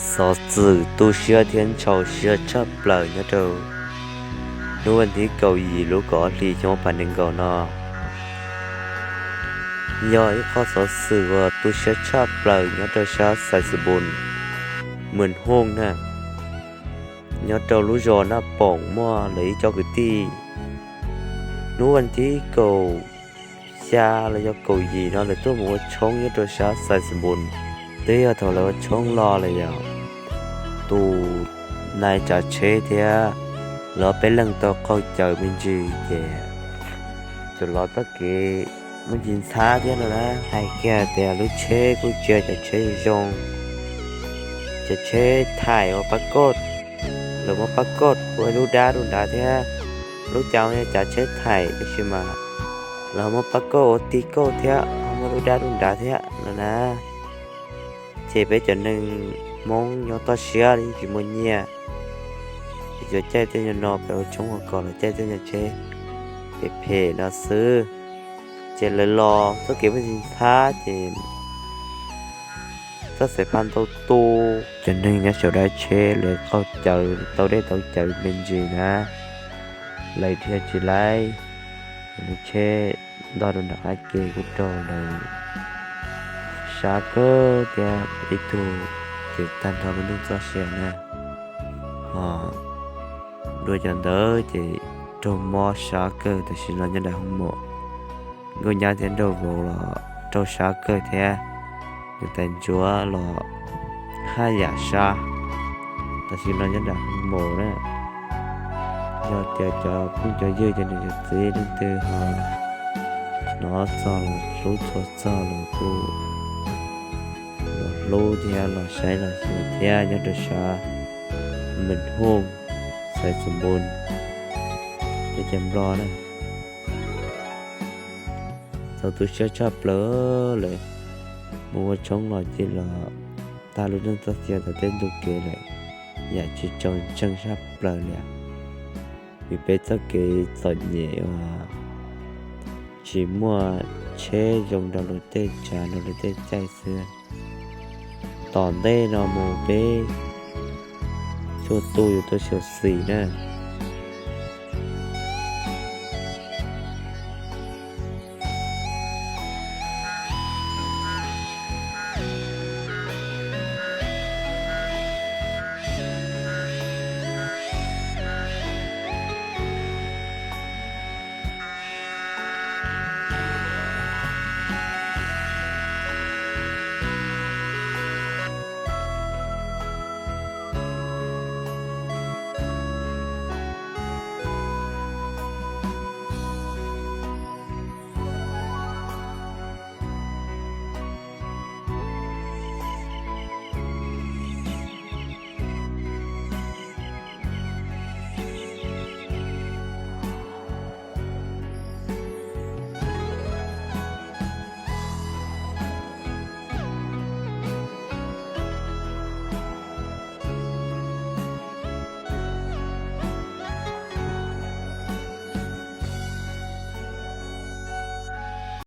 Xov xwm tu siab thiab ntxhov siab tshaj plaws nyob rau hnub vas thib kaum yim lub kaum ob hlis xyoo ob phav nees nkaum no, yog ib qho xov xwm uas tu siab tshaj plaws nyob rau sab Xais Xas Npus, Mws Hooj na, nyob rau lub zos Naj Poom muaj lawv ib co kwv tij hnub vas thib kaum xya los yog kaum yim no lawv tuaj mus ua tshoob nyob rau sab Xais Xas Npus. Twb yog thaum lawv ua tshoob los lawm yog tus nais tsav tsheb thiab lawv ob peb leeg tau qaug cawv me ntsis ces txawm los txoj kev muaj ntsis ntxhab thiab no na. Hais kiag tias lub tsheb kuj tsis yog cov tsheb zoo, cov tsheb thaim uas pab kauj, lawv muab pab kauj ua ib lub dab rau nrad thiab. Lub cav yog cav tsheb thaim tab sis mas lawv ho muab pab kauj ua tib kauj thiab ho muab lub dab rau nrad thiab no na. Ces peb cov neeg Hmoob nyob toj siab yeej tsis muaj nyiaj, ces caij tej nyuag no pem ua tshoob ua kos los caij tej nyuag tsheb phem phem no xwb. Ces lawv los txoj kev muaj ntsis ntxhab ces txoj xaiv phaj ntau tu, cov neeg nyob saum dab tsheb lawv qaug cawv tau dej tau cawv me ntsis na, lawv dhia tsis laib, lub tsheb ntog rau nram qab ke kuj raug lawv sab kawg thiab ib tug ces tag nrho lub neej txoj sia na. Ho dua cov ntawd ces raug mob sab kawg tam sim no nyob nram hoo maum. Nkauj Nyab thiab Nraug Vauv los raug sab kawg thiab, nws tais ntsuav los haj yam sab tam sim no nyob nram hoo maum na. Yog tias cov phooj cov ywg cov niam cov txiv leej twg ho hnov txog los hlub txhua txog los kuj los hlub thiab los saib los xyuas thiab nyob rau sab Mws Hooj, Xais Xas Npus, teb chaws Nplog na. Txaus tu siab tshaj plaws lawm, mus ua tshoob los cia los tag lub neej txoj sia tom tej ntu kev lawm, yam tsis tshua ntseeg tshaj plaws li. Vim peb txoj kev txom nyem uas tsis muaj tsheb zoo rau luag tej tsav rau luag tej caij xwb. Tom ntej no mus peb txhua tus yuav tau xyuam xim na.